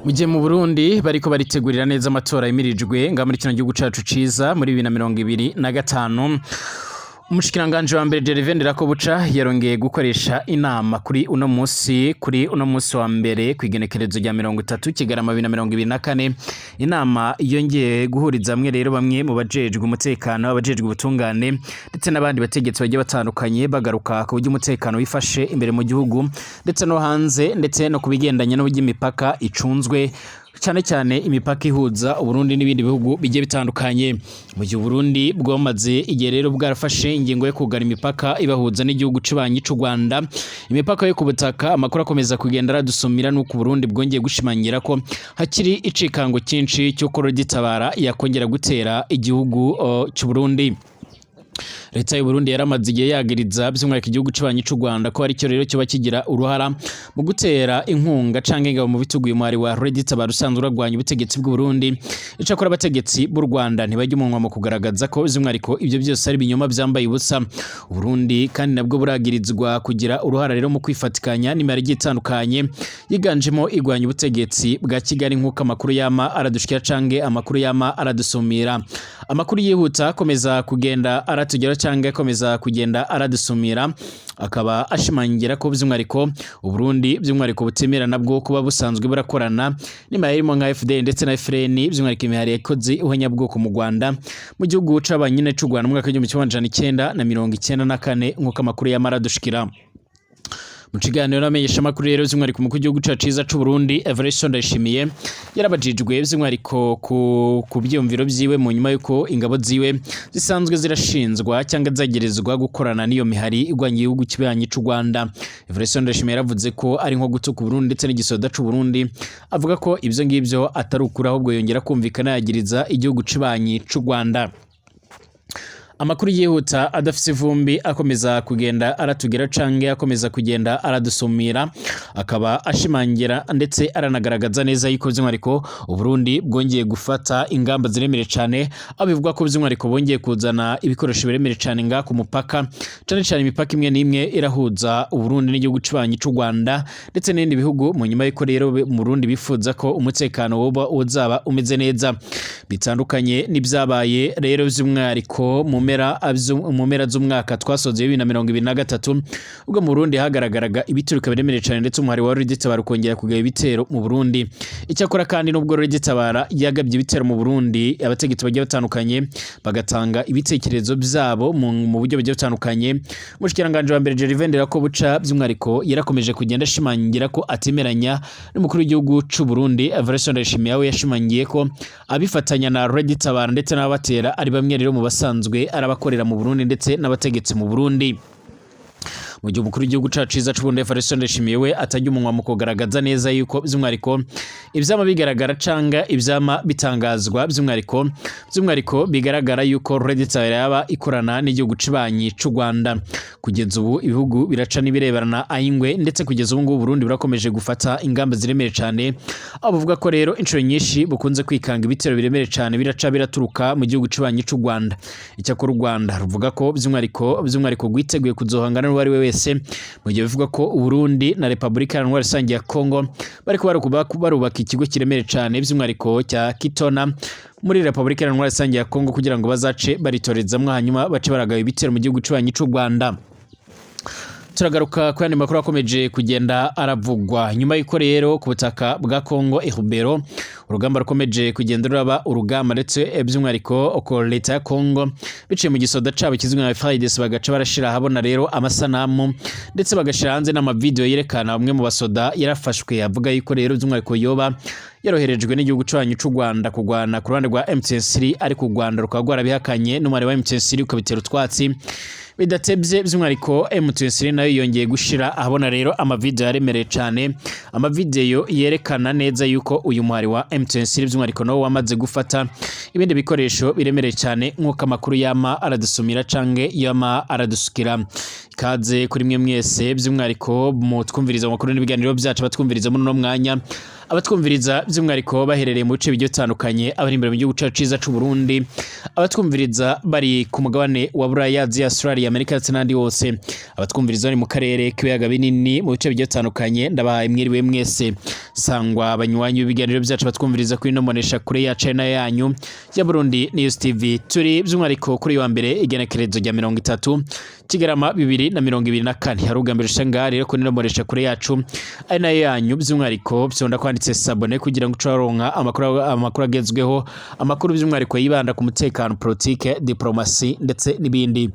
Mu gihe mu Burundi bariko baritegurira neza amatora yimirijwe nga muri kino gihugu cacu ciza muri 2025, umushikiranganji wa mbere Gervais Ndirakobuca yarongeye gukoresha inama kuri uno musi wa mbere, kw'igenekerezo rya 30 Kigarama 2024. Inama yongeye guhuriza hamwe rero bamwe mu bajejwe umutekano, abajejwe ubutungane ndetse n'abandi bategetsi bagiye batandukanye, bagaruka ku buryo umutekano wifashe imbere mu gihugu ndetse no hanze, ndetse no ku bigendanye n'uburyo imipaka icunzwe, cyane cyane imipaka ihuza Uburundi n'ibindi bihugu bigiye bitandukanye. Mu gihe Uburundi bwamaze igihe rero bwarafashe ingingo yo kugara imipaka ibahuza n'igihugu cibanyi c'u Rwanda, imipaka yo ku butaka, amakuru akomeza kugenda aradusumira nuko Uburundi bwongeye gushimangira ko hakiri icikango cyinshi cy'uko RED-Tabara yakongera gutera igihugu c'u Burundi. Leta y'u Burundi yaramaze igihe yagiriza by'umwihariko igihugu cibanyi c'u Rwanda ko aricyo rero kiba kigira uruhara mu gutera inkunga canke ingabo mu bitugu uyu mwari wa RED-Tabara usanzwe uragwanya ubutegetsi bw'u Burundi. Icakora abategetsi b'u Rwanda ntibajya umunwa mu kugaragaza ko by'umwihariko ibyo byose ari ibinyoma byambaye ubusa. Burundi kandi nabwo buragirizwa kugira uruhara rero mu kwifatikanya n'imihari igiye itandukanye yiganjemo igwanya ubutegetsi bwa Kigali, nk'uko amakuru yama aradushikira canke amakuru yama aradusumira. Amakuru yihuta akomeza kugenda aratugera canke akomeza kugenda aradusumira akaba ashimangira ko by'umwihariko Uburundi by'umwihariko butemera nabwo kuba busanzwe burakorana n'imihari irimo nka FDL ndetse na FLN, by'umwihariko imihari yakoze ihonyabwoko mu Rwanda, mu gihugu c'abanyine c'u Rwanda, mu mwaka w'1994, nk'uko amakuru yama aradushikira. Mu kiganiro n'amenyeshamakuru rero, by'umwihariko umukuru w'igihugu cacu ciza c'u Burundi Evariste Ndayishimiye yarabajijwe by'umwihariko ku vyiyumviro vyiwe mu nyuma yuko ingabo ziwe zisanzwe zirashinzwa cyangwa zagerezwa gukorana n'iyo mihari igwanya igihugu kibanyi c'u Rwanda. Evariste Ndayishimiye yaravuze ko ari nko gutuka Burundi ndetse n'igisoda c'u Burundi, avuga ko ivyo ngivyo atari ukuri, ahubwo yongera kumvikana yagiriza igihugu cibanyi c'u Rwanda. Amakuru yihuta adafise ivumbi akomeza kugenda aratugera canke akomeza kugenda aradusumira akaba ashimangira ndetse aranagaragaza neza yuko by'umwihariko Uburundi bwongeye gufata ingamba ziremereye cane, aho bivugwa ko by'umwihariko bongeye kuzana ibikoresho biremereye cane nga ku mupaka, cane cane imipaka imwe n'imwe irahuza Uburundi n'igihugu cibanyi c'u Rwanda ndetse n'ibindi bihugu, mu nyuma y'uko rero mu Burundi bifuza ko umutekano woba uzaba umeze neza, bitandukanye n'ibyabaye rero by'umwihariko mu mpera z'umwaka twasoze 2023, ubwo mu Burundi hagaragaraga ibituruka biremereye cane ndetse umuhari wa RED-Tabara ukongera kugaba ibitero mu Burundi. Icyakora kandi, nubwo RED-Tabara yagabye ibitero mu Burundi, abategetsi bagiye batandukanye bagatanga ibitekerezo byabo mu buryo bugiye butandukanye, umushikiranganji wa mbere Gervais Ndirakobuca by'umwihariko yarakomeje kugenda ashimangira ko atemeranya n'umukuru w'igihugu c'u Burundi Evariste Ndayishimiye, we yashimangiye ko abifatanya na RED-Tabara ndetse n'ababatera ari bamwe rero mu basanzwe arabakorera mu Burundi ndetse n'abategetsi mu Burundi. Mu gihe umukuru w'igihugu cacu ciza c'Uburundi Evariste Ndayishimiye we atajya umunwa mu kugaragaza neza yuko by'umwihariko ivyama bigaragara canga ivyama bitangazwa, by'umwihariko bigaragara yuko RED-Tabara yaba ikorana n'igihugu cibanyi c'u Rwanda. Kugeza ubu ibihugu biraca n'ibireberana ayingwe, ndetse kugeza ubu ngubu Burundi burakomeje gufata ingamba ziremereye cane, aho buvuga ko rero inshuro nyinshi bukunze kwikanga ibitero biremereye cane biraca biraturuka mu gihugu cibanyi c'u Rwanda. Icyakora u Rwanda ruvuga ko by'umwihariko rwiteguye kuzohangana n'uwo ari we wese, mu gihe bivuga ko Uburundi na Repubulika Iharanira Rusange ya Kongo bariko barubaka ikigo kiremereye cane, by'umwihariko cya Kitona muri Repubulika Iharanira Rusange ya Kongo, kugira ngo bazace baritorezamwo, hanyuma bace baragaba ibitero mu gihugu cibanyi c'u Rwanda. Turagaruka ku yandi makuru akomeje kugenda aravugwa nyuma y'uko rero ku butaka bwa Kongo i Rubero urugamba rukomeje kugenda ruraba urugamba, ndetse by'umwihariko ko leta ya Kongo biciye mu gisoda cabo kizwi nka FARDC bagaca barashira ahabona rero amasanamu ndetse bagashira hanze n'amavideo yerekana bamwe mu basoda yarafashwe, avuga yuko rero by'umwihariko yoba yaroherejwe n'igihugu canyu c'u Rwanda kugwana ku ruhande rwa M23, ariko u Rwanda rukaba rwarabihakanye n'umubare wa M23 ukabitera utwatsi. Bidatebye, by'umwihariko M23 nayo yongeye gushira ahabona rero amavideo yaremereye cane, amavideo yerekana neza yuko uyu muhari wa M23 by'umwihariko nawo wamaze gufata ibindi bikoresho biremereye cane, nk'uko amakuru yama aradusumira canke yama aradusukira. Ikaze kuri mwe mwese by'umwihariko mutwumviriza amakuru n'ibiganiro byacu, abatwumviriza muri uno mwanya, abatwumviriza by'umwihariko baherereye mu bice bigiye bitandukanye, abari imbere mu gihugu cacu ciza c'u Burundi, abatwumviriza bari ku mugabane wa Buraya, Aziya, Australia, Amerika ndetse n'ahandi hose, abatwumviriza bari mu karere k'ibiyaga binini mu bice bigiye bitandukanye, ndabahaye mwiriwe mwese. Sangwa abanywanyi b'ibiganiro byacu batwumviriza kuri ino mbonesha kure yacu na yanyu ya Burundi News TV. Turi by'umwihariko kuri wa mbere, igenekerezo rya 30 Kigarama 2024. Hari ubwa mbere usanga rero kuri ino mbonesha kure yacu ari nayo yanyu, by'umwihariko byonda kwanditse s'abonner kugira ngo ucaronka amakuru agezweho, amakuru by'umwihariko yibanda ku mutekano, politike, diplomasi ndetse n'ibindi.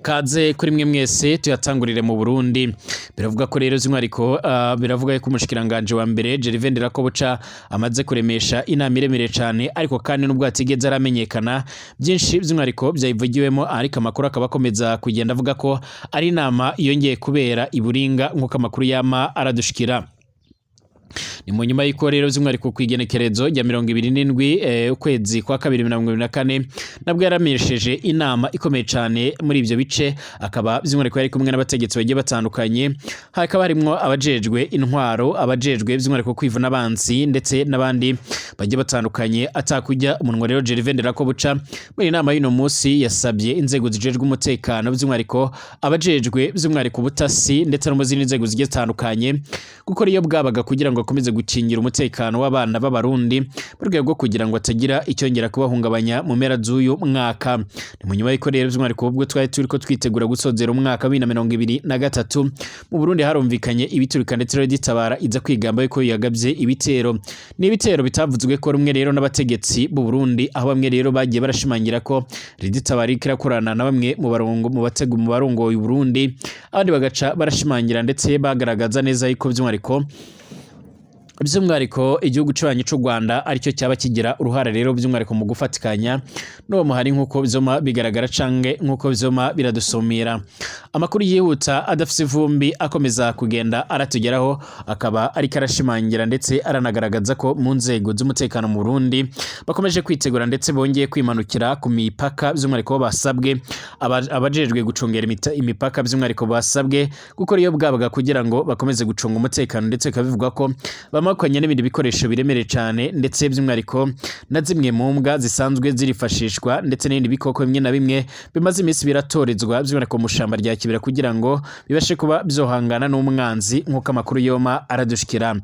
Kaze kuri mwe mwese, tuyatangurire mu Burundi. Biravuga ko rero by'umwihariko biravuga ko umushikiranganje wa mbere Gervais Ndirakobuca amaze kuremesha inama iremereye cane, ariko kandi nubwo atigeze aramenyekana byinshi by'umwihariko byayivugiwemo, ariko amakuru akaba akomeza kugenda avuga ko ari inama yongeye kubera i Buringa, nk'uko amakuru yama aradushikira. Ni mu nyuma y'uko rero by'umwihariko ku igenekerezo rya 27 ukwezi kwa kabiri 2024 nabwo yaramenyesheje inama ikomeye cyane muri ibyo bice, akaba by'umwihariko yari kumwe n'abategetsi bagiye batandukanye, hakaba harimwo abajejwe intwaro, abajejwe by'umwihariko kwivuna abansi ndetse n'abandi bagiye batandukanye. Atakujya umunwa rero, Gervais Ndirakobuca muri inama y'uno munsi yasabye inzego zijejwe umutekano, by'umwihariko abajejwe by'umwihariko ubutasi ndetse no mu zindi nzego zigiye zitandukanye, gukora iyo bwabaga kugira ngo akomeze gukingira umutekano w'abana b'Abarundi mu rwego rwo kugira ngo atagira icyongera kubahungabanya mu mpera z'uyu mwaka. Ni mu nyuma y'uko rero by'umwihariko ubwo twari turiko twitegura gusozera umwaka wa 2023, mu Burundi harumvikanye ibiturika, ndetse rero gitabara iza kwigamba yuko yagabye ibitero. Ni ibitero bitavuzwe ko rumwe rero n'abategetsi b'u Burundi, aho bamwe rero bagiye barashimangira ko Riditabara iriko irakorana na bamwe mu barongo mu bategu mu barongoye Burundi, abandi bagaca barashimangira ndetse bagaragaza neza yuko by'umwihariko igihugu cy'abanyi cy'u Rwanda aricyo cyaba kigira uruhare rero by'umwihariko mu gufatikanya n'uwo muhari, nk'uko byoma bigaragara canke nk'uko byoma biradusumira. Amakuru yihuta adafise ivumbi akomeza kugenda aratugeraho akaba ariko arashimangira ndetse aranagaragaza ko mu nzego z'umutekano mu Burundi bakomeje kwitegura ndetse bongeye kwimanukira ku mipaka, by'umwihariko basabwe abajejwe gucungera imipaka, by'umwihariko basabwe gukora iyo bwabaga kugira ngo bakomeze gucunga umutekano, ndetse bikaba bivugwa ko bamakanye n'ibindi bikoresho biremereye cyane, ndetse by'umwihariko na zimwe mu mbwa zisanzwe zirifashishwa ndetse n'ibindi bikoko bimwe na bimwe bimaze iminsi biratorezwa by'umwihariko mu shamba rya Kibira kugira ngo bibashe kuba byohangana n'umwanzi, nk'uko amakuru yoma aradushikira.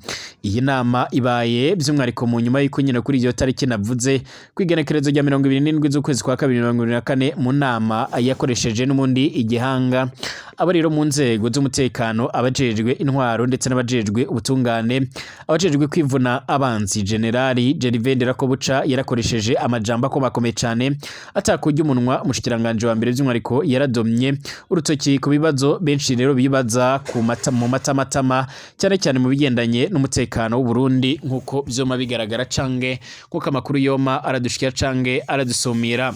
Iyi nama ibaye by'umwihariko mu nyuma y'uko nyine kuri iyo tariki navuze, ku igenekerezo rya 27 z'ukwezi kwa kabiri 2024, mu nama yakoresheje n'ubundi igihanga, abo rero mu nzego z'umutekano, abajejwe intwaro ndetse n'abajejwe ubutungane, abajejwe kwivuna abanzi, Generali Gervais Ndirakobuca yarakoresheje amajambo akomakomeye cyane atakujya umunwa. Umushikiranganje wa mbere by'umwihariko yaradomye urutoki ku bibazo benshi rero bibaza ku mata mu matamatama, cyane cyane mu bigendanye n'umutekano w'u Burundi, nk'uko vyoma bigaragara canke nk'uko amakuru yoma aradushikira canke aradusumira.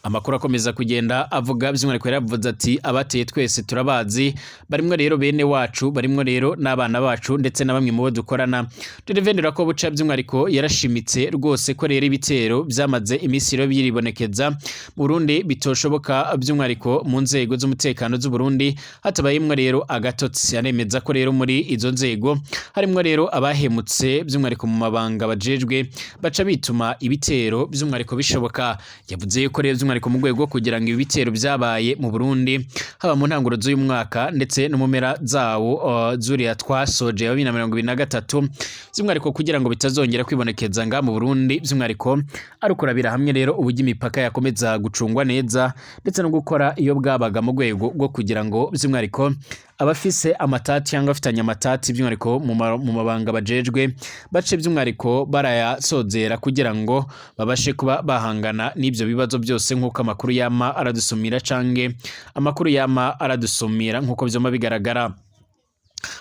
Amakuru akomeza kugenda avuga, by'umwihariko yaravuze ati: "Abateye twese turabazi, barimwo rero bene wacu, barimwo rero n'abana bacu ndetse na bamwe mu bo dukorana." Gervais Ndirakobuca by'umwihariko yarashimitse rwose ko rero ibitero byamaze iminsi rero biribonekeza mu Burundi bitoshoboka by'umwihariko mu nzego z'umutekano z'u Burundi hatabayemwo rero agatotsi. Aremeza ko rero muri izo nzego harimwo rero abahemutse by'umwihariko mu mabanga bajejwe, baca bituma ibitero by'umwihariko bishoboka. Yavuze yuko rero by'umwihariko mu rwego rwo kugira ngo ibi bitero byabaye mu Burundi, haba mu ntangiriro z'uyu mwaka ndetse no mu mpera zawo zuriya twasoje wa 2023, by'umwihariko kugira ngo bitazongera kwibonekeza nga mu Burundi, by'umwihariko ari ukurabira hamwe rero uburyo imipaka yakomeza gucungwa neza ndetse no gukora iyo bwabaga mu rwego rwo kugira ngo by'umwihariko abafise amatati cyangwa abafitanye amatati by'umwihariko mu mabanga bajejwe bace by'umwihariko barayasozera kugira ngo babashe kuba bahangana n'ibyo bibazo byose, nk'uko amakuru yama aradusumira canke amakuru yama aradusumira, nk'uko vyoma bigaragara.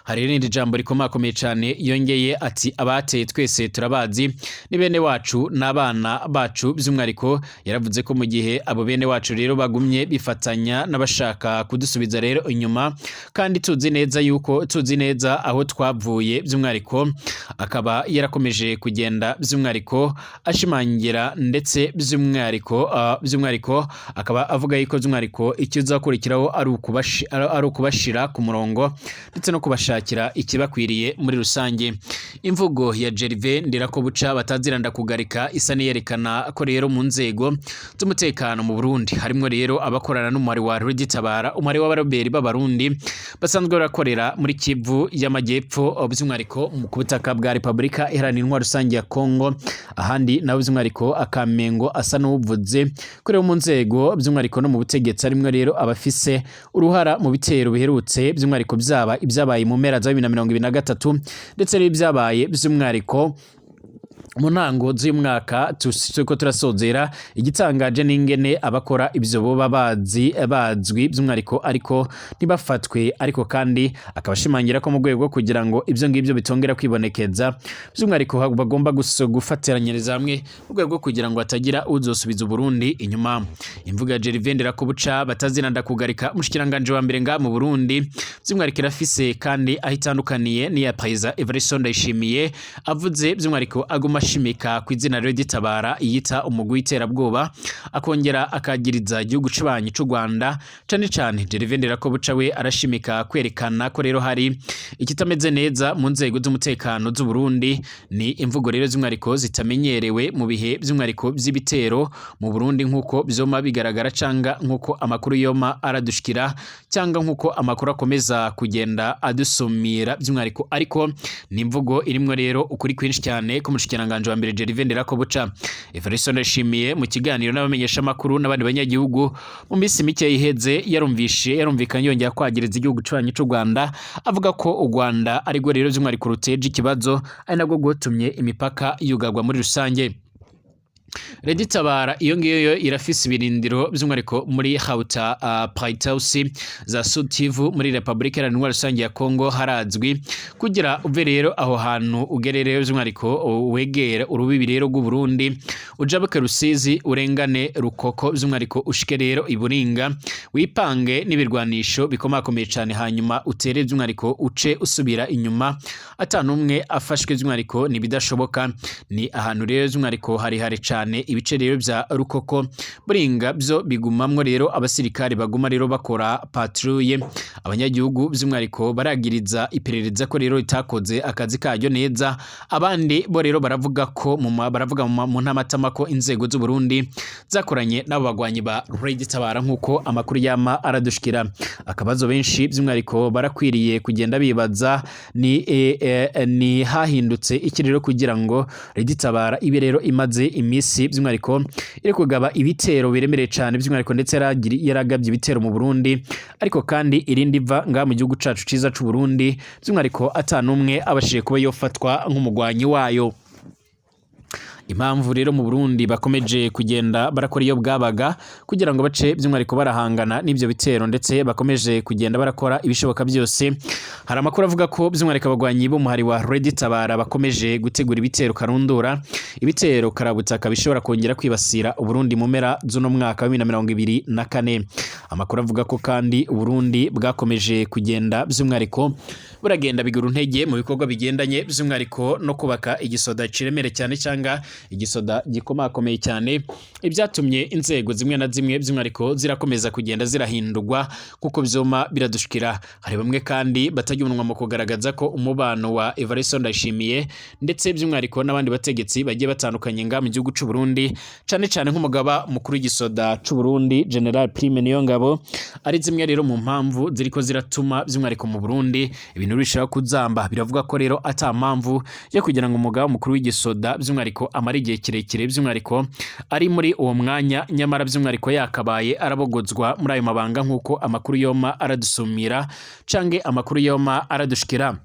Hari irindi jambo rikomakomeye cyane yongeye ati: "Abateye twese turabazi, ni bene wacu n'abana bacu." By'umwihariko yaravuze ko mu gihe abo bene wacu rero bagumye bifatanya n'abashaka kudusubiza rero inyuma, kandi tuzi neza yuko tuzi neza aho twavuye, by'umwihariko akaba yarakomeje kugenda by'umwihariko ashimangira ndetse by'umwihariko akaba avuga yuko by'umwihariko ikizakurikiraho ari ukubashira ku murongo ndetse no kubashakira. kubashakira ikibakwiriye muri rusange. Imvugo ya Gervais Ndirakobuca bataziranda kugarika isa niyerekana ko rero mu nzego z'umutekano mu Burundi harimwo rero abakorana n'umwari wa Rugitabara, umwari w'abaroberi b'Abarundi basanzwe barakorera muri Kivu y'Amajyepfo, by'umwihariko ku butaka bwa Repubulika Iharanira Intwaro Rusange ya Kongo. Ahandi nawe by'umwihariko akamengo asa n'uwuvuze ko rero mu nzego by'umwihariko no mu butegetsi harimwo rero abafise uruhara mu bitero biherutse, by'umwihariko byaba ibyabaye mu mpera za 2023 ndetse n'ibyabaye by'umwihariko mu ntango z'uyu mwaka turiko turasozera. Igitangaje n'ingene abakora ivyo boba bazi bazwi by'umwihariko ariko ntibafatwe. Ariko kandi akaba ashimangira ko mu rwego rwo kugira ngo ivyo ngivyo bitongera kwibonekeza, by'umwihariko bagomba gufatiranyiriza hamwe mu rwego rwo kugira ngo hatagira uzosubiza Uburundi inyuma. Imvuga ya Gervais Ndirakobuca bataziranda kugarika, umushikiranganje wa mbere nga mu Burundi, by'umwihariko irafise kandi aho itandukaniye n'iya Perezida Evariste Ndayishimiye. Avuze by'umwihariko aguma ashimika ku izina rero gitabara yita umugwi w'iterabwoba, akongera akagiriza igihugu c'ubanyi c'u Rwanda cane cane. Gervais Ndirakobuca we arashimika kwerekana ko rero hari ikitameze neza mu nzego z'umutekano z'u Burundi. Ni imvugo rero z'umwihariko zitamenyerewe mu bihe by'umwihariko by'ibitero mu Burundi, nk'uko vyoma bigaragara canga nk'uko amakuru yoma aradushikira cyangwa nk'uko amakuru akomeza kugenda adusumira by'umwihariko. Ariko ni imvugo irimwo rero ukuri kwinshi cyane ko umushikiranganji wa mbere Gervais Ndirakobuca Evariste Ndayishimiye mu kiganiro n'abamenyeshamakuru n'abandi banyagihugu mu minsi mike iheze yarumvishe yarumvikanye yongera kwagiriza igihugu c'ubanyi c'u Rwanda, avuga ko u Rwanda arirwo rero by'umwihariko ruteje ikibazo, ari nabwo rwotumye imipaka yugarwa muri rusange. Reditabara iyo ngiyo irafise ibirindiro by'umwihariko muri Hauta Plateausi za Sud Kivu muri Republika Iharanira Rusange ya Kongo harazwi. Kugira uve rero aho hantu ugere rero by'umwihariko wegere urubibi rero rw'u Burundi, ujabuke Rusizi, urengane Rukoko, by'umwihariko ushike rero Iburinga, wipange n'ibirwanisho bikomakomeye cane, hanyuma utere by'umwihariko uce usubira inyuma atanumwe afashwe, by'umwihariko nibidashoboka. Ni ahantu rero by'umwihariko harehare cane. Ibice rero vya Rukoko, Buringa byo bigumamwo rero abasirikare baguma rero bakora patrouille. Abanyagihugu by'umwihariko baragiriza iperereza ko rero ritakoze akazi karyo neza. Abandi bo rero baravuga ko baravuga mu ntamatama ko inzego z'u Burundi zakoranye n'abo bagwanyi ba Red Tabara, nk'uko amakuru yama aradushikira. Akabazo benshi by'umwihariko barakwiriye kugenda bibaza ni hahindutse iki rero kugira ngo Red Tabara ibe rero imaze iminsi by'umwihariko iri kugaba ibitero biremereye cyane by'umwihariko, ndetse yaragabye ibitero mu Burundi, ariko kandi irindi va ngaha mu gihugu cacu ciza c'u Burundi, by'umwihariko atanumwe abashije kuba yofatwa nk'umugwanyi wayo. Impamvu rero mu Burundi bakomeje kugenda barakora iyo bwabaga kugira ngo bace by'umwihariko barahangana n'ibyo bitero, ndetse bakomeje kugenda barakora ibishoboka byose. Hari amakuru avuga ko by'umwihariko abagwanyi b'umuhari wa Red Tabara bakomeje gutegura ibitero karundura, ibitero karabutaka bishobora kongera kwibasira Uburundi mu mpera z'uno mwaka wa 2024. Amakuru avuga ko kandi Uburundi bwakomeje kugenda by'umwihariko buragenda bigura intege mu bikorwa bigendanye by'umwihariko no kubaka igisoda kiremere cyane cyangwa igisoda gikomakomeye cyane, ibyatumye inzego zimwe na zimwe by'umwihariko zirakomeza kugenda zirahindurwa kuko byoma biradushikira. Hari bamwe kandi batajya umunwa mu kugaragaza ko umubano wa Evariste Ndayishimiye ndetse by'umwihariko n'abandi bategetsi bagiye batandukanye nga mu gihugu c'u Burundi, cane cane nk'umugaba mukuru w'igisoda c'u Burundi General Prime Niyongabo, ari zimwe rero mu mpamvu ziriko ziratuma by'umwihariko mu Burundi ibintu birushaho kuzamba. Biravuga ko rero ata mpamvu yo kugira ngo umugaba mukuru w'igisoda by'umwihariko amara igihe kirekire by'umwihariko ari muri uwo mwanya, nyamara by'umwihariko yakabaye arabogozwa muri ayo mabanga, nk'uko amakuru yoma aradusumira canke amakuru yoma aradushikira.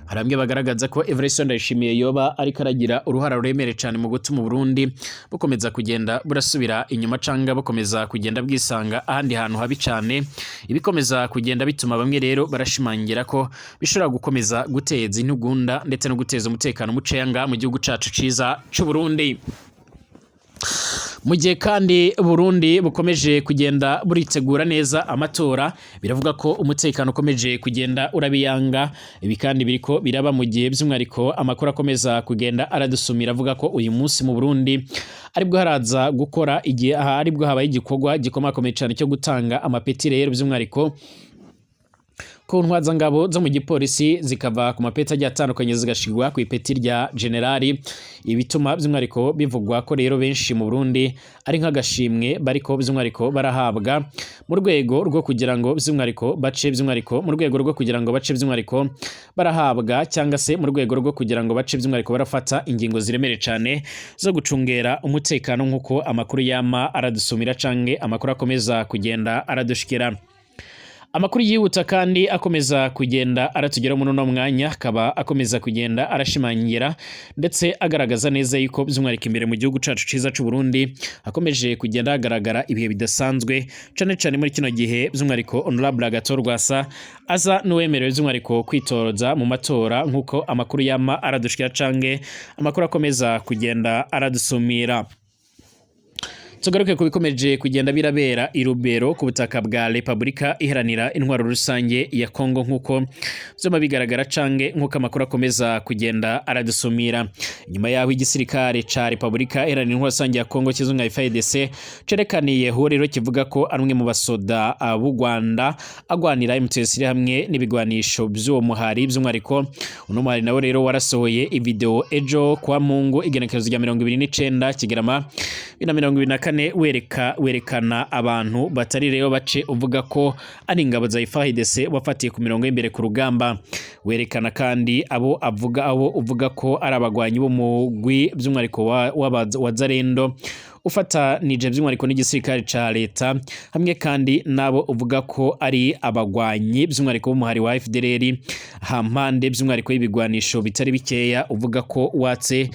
Hari bamwe bagaragaza ko Evariste Ndayishimiye yoba ariko aragira uruhara ruremere cyane mu gutuma Burundi bukomeza kugenda burasubira inyuma canga bukomeza kugenda bwisanga ahandi hantu habi cyane, ibikomeza kugenda bituma bamwe rero barashimangira ko bishobora gukomeza guteza intugunda ndetse no guteza umutekano muceya mu gihugu cacu ciza c'u Burundi. Mu gihe kandi Burundi bukomeje kugenda buritegura neza amatora, biravuga ko umutekano ukomeje kugenda urabiyanga. Ibi kandi biriko biraba mu gihe by'umwihariko amakuru akomeza kugenda aradusumira avuga ko uyu munsi mu Burundi aribwo haraza gukora igihe aha aribwo habaye igikorwa gikomakomeye cyane cyo gutanga amapeti rero by'umwihariko Ku ntwazangabo zo mu gipolisi zikava ku mapeti agiye atandukanye zigashirwa ku ipeti rya generali, ibituma by'umwihariko bivugwa ko rero benshi mu Burundi ari nk'agashimwe bariko by'umwihariko barahabwa mu rwego rwo kugira ngo by'umwihariko bace by'umwihariko mu rwego rwo kugira ngo bace by'umwihariko barahabwa, cyangwa se mu rwego rwo kugira ngo bace by'umwihariko barafata ingingo ziremereye cane zo gucungera umutekano, nk'uko amakuru yama aradusumira canke amakuru akomeza kugenda aradushikira. Amakuru yihuta kandi akomeza kugenda aratugeraho muri uno mwanya akaba akomeza kugenda arashimangira ndetse agaragaza neza yuko by'umwihariko imbere mu gihugu cacu ciza c'u Burundi hakomeje kugenda hagaragara ibihe bidasanzwe, cane cane muri kino gihe by'umwihariko Honorable Agathon Rwasa aza n'uwemerewe by'umwihariko kwitoza mu matora, nk'uko amakuru yama aradushikira canke amakuru akomeza kugenda aradusumira. Tugaruke ku bikomeje kugenda birabera i Rubero ku butaka bwa Repubulika Iharanira Intwaro Rusange ya Kongo, nk'uko vyoma bigaragara canke nk'uko amakuru akomeza kugenda aradusumira. Nyuma yaho igisirikare ca Repubulika Iharanira Intwaro Rusange ya Kongo kizwi nka FARDC cerekaniye ho rero kivuga ko ari umwe mu basoda b'u Rwanda agwanira M23 hamwe n'ibigwanisho vy'uwo muhari. By'umwihariko uno muhari nawe rero warasohoye ivideo ejo kwa Mungu, igenekerezo rya 29 Kigarama 2024, werekana abantu batari rero bace uvuga ko ari ingabo za FARDC wafatiye ku mirongo y'imbere ku rugamba. Werekana kandi abo uvuga ko ari abagwanyi b'umugwi by'umwihariko wa Zarendo ufatanije by'umwihariko n'igisirikare ca leta, hamwe kandi nabo uvuga ko ari abagwanyi by'umwihariko b'umuhari wa FDLR, hampande by'umwihariko y'ibigwanisho bitari bikeya uvuga ko watse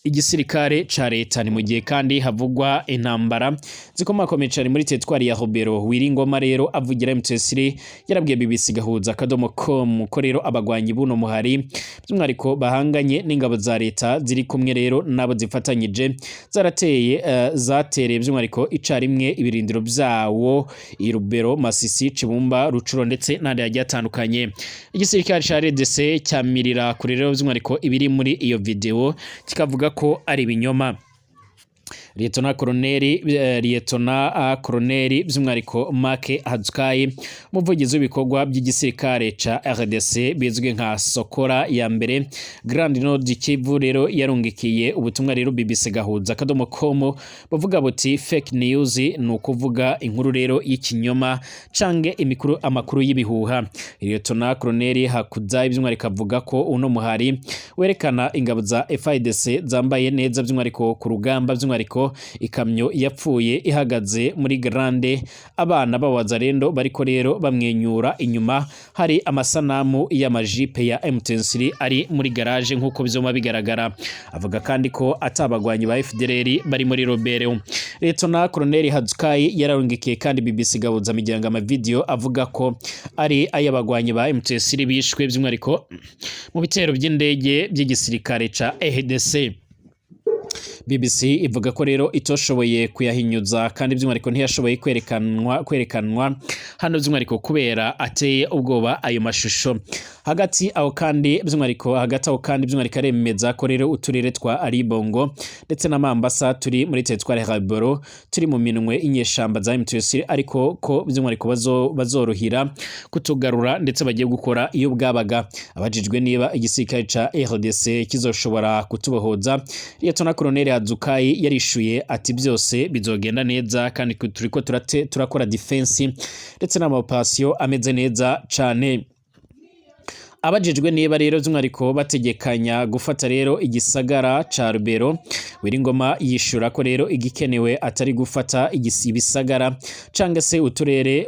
igisirikare ca leta. Ni mu gihe kandi havugwa intambara zikomakomeye cane muri teritwari ya Rubero. Wiringoma rero avugira M23 yarabwiye BBC gahuza.com ko rero abagwanyi buno muhari by'umwihariko bahanganye n'ingabo za leta ziri kumwe rero nabo zifatanyije, zarateye zatereye by'umwihariko icarimwe ibirindiro vyawo i Rubero, Masisi, Cibumba, Rucuro ndetse n'ahandi hagiye hatandukanye. Igisirikare ca RDC cyamirira kure rero by'umwihariko ibiri muri iyo video, kikavuga ko ari ibinyoma. Liyetona Koroneri by'umwihariko Mark Hazukai, umuvugizi w'ibikorwa by'igisirikare ca RDC bizwi nka Sokora ya mbere Grand Nord Kivu, rero yarungikiye ubutumwa rero BBC gahuza.com buvuga buti: "Fake news", ni ukuvuga inkuru rero y'ikinyoma cange imikuru, amakuru y'ibihuha. Liyetona Koroneri Hakuzai by'umwihariko avuga ko uno muhari werekana ingabo za FARDC zambaye neza by'umwihariko ku rugamba, by'umwihariko ikamyo yapfuye ihagaze muri grande, abana b'abazarendo bariko rero bamwenyura, inyuma hari amasanamu y'amajipe ya M23 ari muri garage, nk'uko bizoma bigaragara. Avuga kandi ko atabagwanyi ba FDLR bari muri Robert. Liyetona Colonel Hazukai yararungikiye kandi BBC Gahuza Miryango amavideo avuga ko ari ay'abagwanyi ba M23 bishwe by'umwihariko mu bitero by'indege by'igisirikare ca RDC. BBC ivuga ko rero itoshoboye kuyahinyuza kandi by'umwihariko ntiyashoboye kwerekanwa hano by'umwihariko kubera ateye ubwoba ayo mashusho. Hagati aho kandi by'umwihariko aremeza ko rero uturere twa Aribongo ndetse na Mambasa turi muri teritwari ya Boro turi mu minwe inyeshamba za M23, ariko ko by'umwihariko bazorohira kutugarura ndetse bagiye gukora iyo bwabaga. Abajijwe niba igisirikare ca RDC kizoshobora kutubohoza, Liyetona Colonel Hazukai yarishuye ati: "Byose bizogenda neza kandi turiko turakora defense ndetse n'ama operation ameze neza cane." Abajijwe niba rero by'umwihariko bategekanya gufata rero igisagara ca Rubero, Wiringoma yishura ko rero igikenewe atari gufata ibisagara cangwa se uturere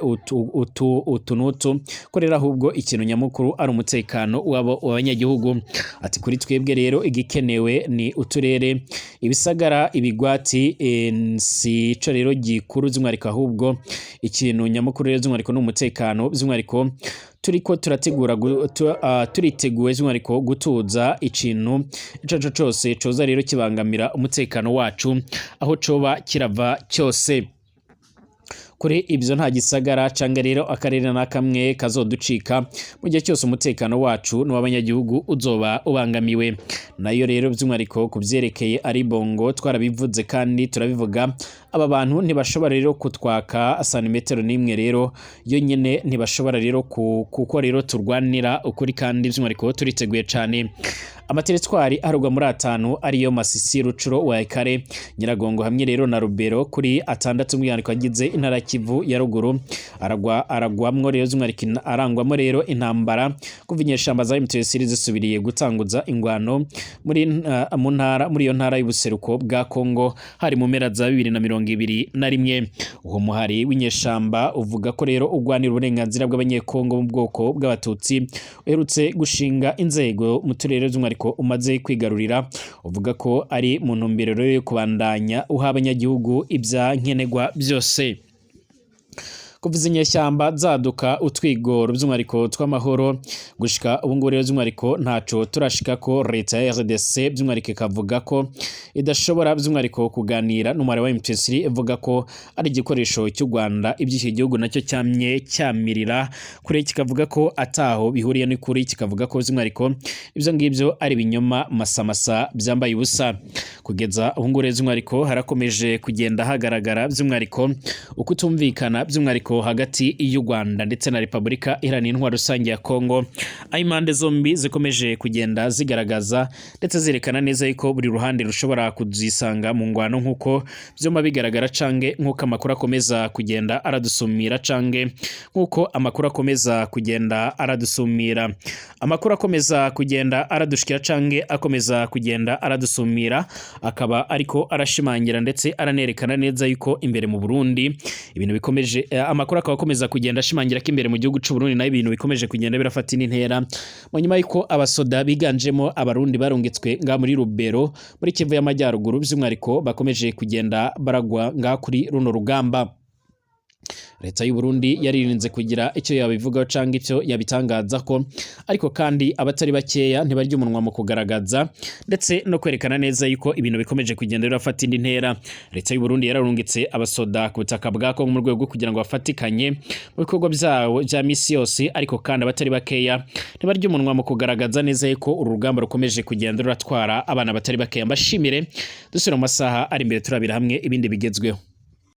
utu n'utu, ko rero ahubwo ikintu nyamukuru ari umutekano wabo w'abanyagihugu. Ati: "Kuri twebwe rero igikenewe ni uturere, ibisagara, ibigwati, si ico rero gikuru by'umwihariko, ahubwo ikintu nyamukuru rero by'umwihariko ni umutekano. By'umwihariko turiko turategura turiteguye by'umwihariko gutuza ikintu ico arico cose coza rero kibangamira umutekano wacu aho coba kirava cyose. Kuri ibyo nta gisagara canga rero akarere na kamwe kazoducika mu gihe cyose umutekano wacu n'uw'abanyagihugu uzoba ubangamiwe." Nayo rero by'umwihariko ku byerekeye ari Bongo, twarabivuze kandi turabivuga. Aba bantu ntibashobora rero kutwaka santimetero n'imwe rero yonyene, ntibashobora rero kuko rero turwanira ukuri kandi by'umwihariko turiteguye cane. Amateritwari arugwa muri atanu ariyo Masisi, Rucuro, Waikare, Nyiragongo hamwe rero na Rubero kuri atandatu umwihariko agize intara ya Kivu ya ruguru aragwa aragwamwo rero by'umwihariko arangwamo rero intambara kuva inyeshamba za M23 zisubiriye gutanguza ingwano muri mu ntara muri iyo ntara y'ubuseruko bwa Kongo hari mu mpera za 2021. Uwo muhari w'inyeshamba uvuga ko rero ugwanira uburenganzira bw'abanyekongo mu bwoko bw'abatutsi uherutse gushinga inzego mu turere by'umwihariko umaze kwigarurira, uvuga ko ari mu ntumbero rero yo kubandanya uha abanyagihugu ibya nkenerwa byose. Kuva izi nyeshyamba zaduka utwigoro by'umwihariko tw'amahoro gushika ubu ngubu rero by'umwihariko ntaco turashika ko leta ya RDC by'umwihariko ikavuga ko idashobora by'umwihariko kuganira n'umubare wa M23 ivuga ko ari igikoresho cy'u Rwanda, iby'iki gihugu nacyo cyamye cyamirira kure kikavuga ko ataho bihuriye n'ukuri, kikavuga ko by'umwihariko ibyo ngibyo ari ibinyoma masamasa byambaye ubusa. Kugeza ubu ngubu rero by'umwihariko harakomeje kugenda hagaragara by'umwihariko ukutumvikana by'umwihariko hagati y'u Rwanda ndetse na Repubulika Iharanira Intwaro Rusange ya Kongo, aho impande zombi zikomeje kugenda zigaragaza ndetse zerekana neza yuko buri ruhande rushobora kuzisanga mu ngwano nk'uko byuma bigaragara cange nk'uko amakuru akomeza kugenda aradusumira cange nk'uko amakuru akomeza kugenda aradusumira, amakuru akomeza kugenda aradushikira cange akomeza kugenda aradusumira, akaba ariko arashimangira ndetse aranerekana neza yuko imbere mu Burundi ibintu bikomeje amakuru akaba akomeza kugenda ashimangira ko imbere mu gihugu c'u Burundi nayo ibintu bikomeje kugenda birafata indi ntera mu nyuma y'uko abasoda biganjemo abarundi barungitswe nga muri Rubero muri Kivu y'Amajyaruguru by'umwihariko bakomeje kugenda baragwa nga kuri runo rugamba. Leta y'u Burundi yaririnze kugira icyo yabivugaho canke icyo yabitangaza ko, ariko kandi abatari bakeya ntibarya umunwa mu kugaragaza ndetse no kwerekana neza yuko ibintu bikomeje kugenda birafata indi ntera. Leta y'u Burundi yararungitse abasoda ku butaka bwa Kongo mu rwego rwo kugira ngo bafatikanye mu bikorwa byabo bya misi yose, ariko kandi abatari bakeya ntibarya umunwa mu kugaragaza neza yuko uru rugamba rukomeje kugenda ruratwara abana batari bakeya. Mbashimire, dusubira mu masaha ari imbere turabira hamwe ibindi bigezweho.